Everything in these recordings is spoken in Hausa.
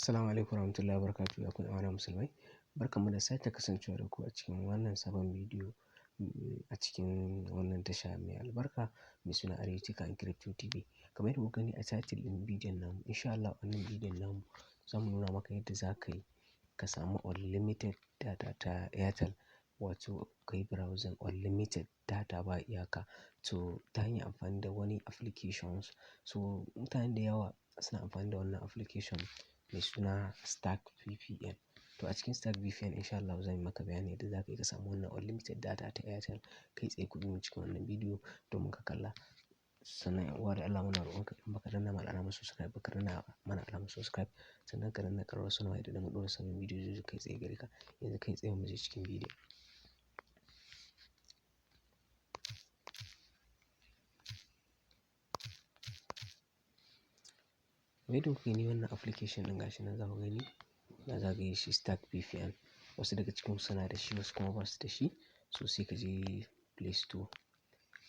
Assalamu alaikum warahmatullahi wabarakatuh. Ya ku 'yan uwana musulmai. Barkanmu da sake kasancewa da ku a cikin wannan sabon bidiyo a cikin wannan tasha mai albarka mai suna Arewa and Crypto TV. Kamar yadda kuka gani a title ɗin bidiyon namu, insha Allah wannan bidiyon namu za mu nuna maka yadda za ka yi ka samu unlimited data ta Airtel, wato ka yi browsing unlimited data ba iyaka, to ta hanyar amfani da wani applications. So mutane da yawa suna amfani da wannan application mai suna Stark VPN. To a cikin Stark VPN, insha Allah zan yi maka bayani yadda za ka yi ka samu wannan unlimited data ta Airtel kai tsaye. Ku biyo mu cikin wannan bidiyo domin ka kalla. Sannan 'yan uwa, da Allah muna roƙonka, in baka danna mana alamar subscribe ba, ka danna mana alamar subscribe, sannan ka danna ƙararrawar sanarwa yadda mu ɗora sabbin bidiyo zai zo kai tsaye gare ka. Yanzu kai tsaye mu je cikin bidiyo. Kamar yadda kuka gani, wannan application ɗin gashi nan za ku gani na zagaye shi, Stark VPN. Wasu daga cikin suna da shi, wasu kuma ba su da shi. So sai ka je Play Store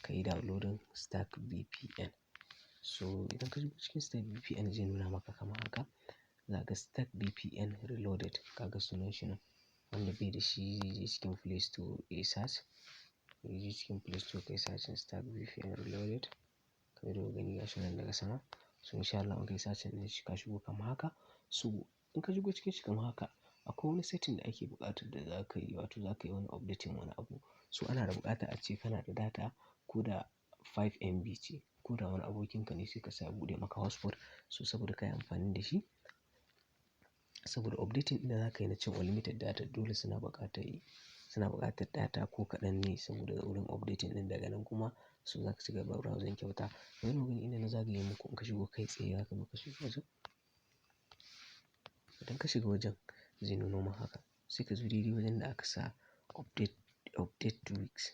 ka yi downloading Stark VPN. So idan ka shigo cikin Stark VPN, zai nuna maka kamar haka. Za ka Stark VPN Reloaded, kaga sunan shi nan. Wanda bai da shi zai je cikin Play Store ya search. Ya je cikin Play Store ka yi searching Stark VPN Reloaded. Kamar yadda kuka gani, gashi nan daga sama. So insha Allah in kai searching ɗin shi, ka shigo kamar haka. So in ka shigo cikin shi kamar haka, akwai wani setting da ake buƙatar da za ka yi, wato za ka yi wani updating wani abu. So ana da buƙatar ace kana da data ko da 5 MB ce, ko da wani abokinka ne, sai ka sa ya buɗe maka hotspot. So saboda ka yi amfani da shi. Saboda updating ɗin da za ka yi na cin unlimited data, dole suna buƙatar data ko kaɗan ne saboda wurin updating ɗin. Daga nan kuma so za ka ci gaba browsing kyauta. Kamar yadda kuka gani inda na zagaye muku, in ka shigo kai tsaye za ka zo ka shiga wajen. Idan ka shiga wajen, zai nuno ma haka. Sai ka zo daidai wajen da aka sa update, update tweaks,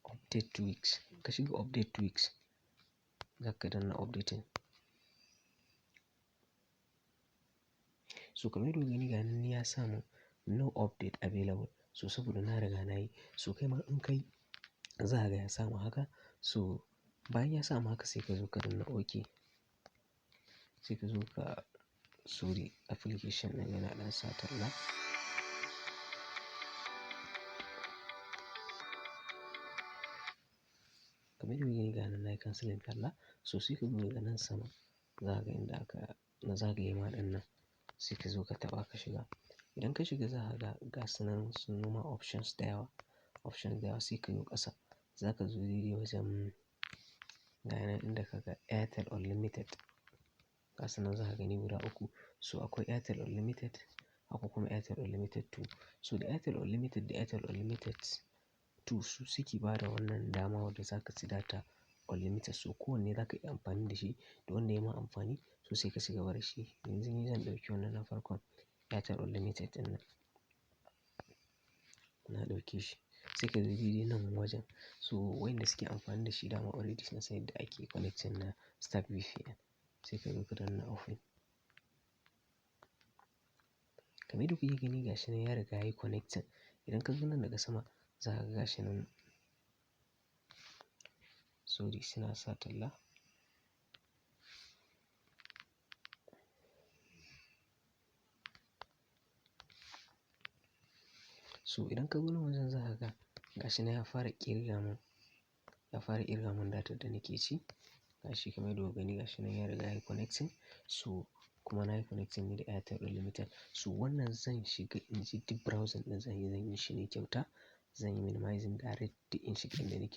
update tweaks. Ka shiga update tweaks, za ka danna updating. So kamar yadda kuka gani, ga nan ya samu no update available. So saboda na riga na yi. So kai ma in kai za ka ga ya samu haka. So bayan ya samu haka, sai ka zo ka danna OK. Sai ka zo ka, sorry, application ɗin yana ɗan sa talla. Kamar yadda kuka gani, ga nan nayi cancelling talla. So sai ka zo daga nan sama, za ka ga inda aka na zagaye ma ɗin nan. Sai ka zo ka taɓa ka shiga. Idan ka shiga, za ka ga gasu nan sun nuna options da yawa. Options da yawa, sai ka yo ƙasa. Za ka zo daidai wajen ga yanan inda ka ga Airtel Unlimited. Gasu nan za ka gani guda uku. So akwai Airtel Unlimited, akwai kuma Airtel Unlimited 2. So da Airtel Unlimited da Airtel Unlimited 2 su suke bada wannan dama wadda za ka ci data unlimited. So kowanne za ka iya amfani da shi, da wanda ya ma amfani, so sai ka ci gaba da shi. Yanzu ni zan ɗauki wannan na farkon, Airtel Unlimited ɗin nan. Na ɗauke shi. Sai ka zo daidai nan wajen. So wayanda suke amfani da shi dama already sun san yadda ake connecting na Stark VPN. Sai ka zo ka danna open. Kamar yadda kuke gani, gashi nan ya riga yayi connecting. Idan ka zo nan daga sama, za ka ga gashi nan. Sorry, suna sa talla. So idan ka zo nan wajen, za ka ga gashi nan ya fara ƙirga mun, ya fara ƙirga mun data da nake ci. Gashi kamar yadda kuka gani, gashi nan ya riga yayi connecting. So kuma na yi connecting ne da Airtel Unlimited. So wannan zan shiga in ji duk browsing ɗin zan yi shi ne kyauta. Zan yi minimizing direct in shiga inda nake.